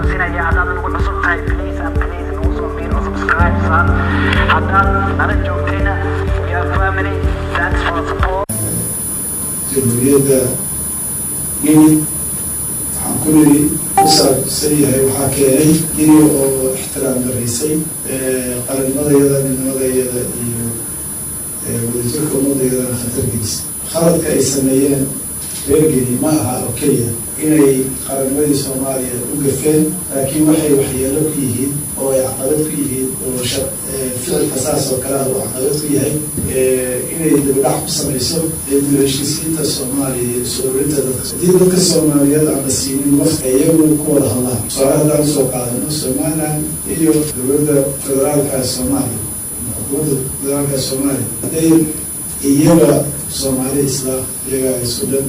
Xasuusinayaa, haddaad nagu cusub tahay, please and please nagu soo biir oo subscribe saar. Haddaad nala joogtayna, we are family. Thanks for the support. Jamhuuriyadda Guinea waxaan ku niri ku saabsan yahay waxaa keenay Guinea oo ixtiraam daraysay qarannimadayada, midnimadayada iyo wadajirka ummadayadana khatar gelisay. Khaladka ay sameeyeen reer Guinea ma aha oo keliya inay qarannimadii Soomaaliya u gafeen, laakiin waxay waxyeelo ku yihiin oo ay caqabad ku yihiin oo ficilka saas oo kale ah uu caqabad ku yahay inay dibadhac ku samayso dib heshiisiinta Soomaaliya iyo soo ururinta dadka. Haddii dadka Soomaaliyeed aan la siinin waqti iyagu ku wada hadlaan, tusaale haddaan usoo qaadano Somaliland iyo dowladda federaalka ee Soomaaliya, xukuumadda federaalka ee Soomaaliya, hadday iyaga Soomaali isla iyaga isu dhan,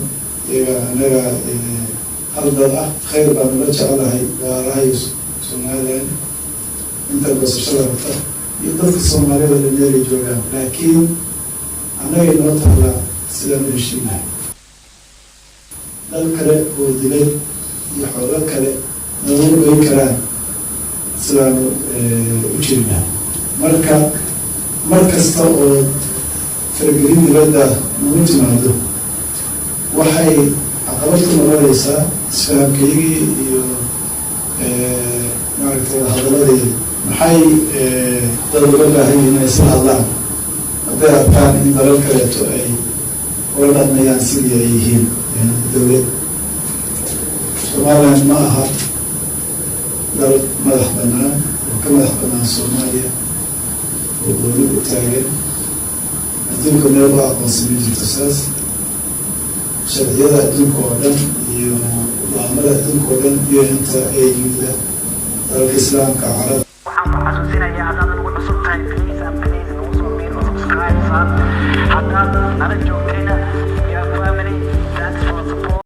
iyaga anaga hal dad ah, khayr baan ula jeclahay walaalahay Somaliland inta goosashada rabta iyo dadka Soomaalida dhan meelay joogaan, laakiin annaga inoo taallaa sidaan u heshiinahay. Dal kale oo dibad iyo xoogo kale naguma goyn karaan sidaanu u jirinahay. Marka mar kasta oo faragelin dibadda nagu timaado, waxay caqabad ku noqonaysaa isfahamkaygii iyo maaragtay wadahadalladeedi. Maxay dad uga baahan yihin inay isla hadlaan hadday arkaan in dalal kaleeto ay ula dhaqmayaan sidii ay yihiin dowlad? Somaliland ma aha dal madax banaan oo ka madax banaan Soomaaliya oo gooni u taagan. Adduunka meel u aqoonsan ma jirto saas. Sharciyada adduunka oo dhan iyo go'aamada adduunka oo dhan, UN-ta, AU-da, dalalka Islaamka, Carab. Waxaan ku xasuusinayaa, haddaad nagu cusub tahay, please and please nagu soo biir oo subscribe saar. Haddaad nala joogtayna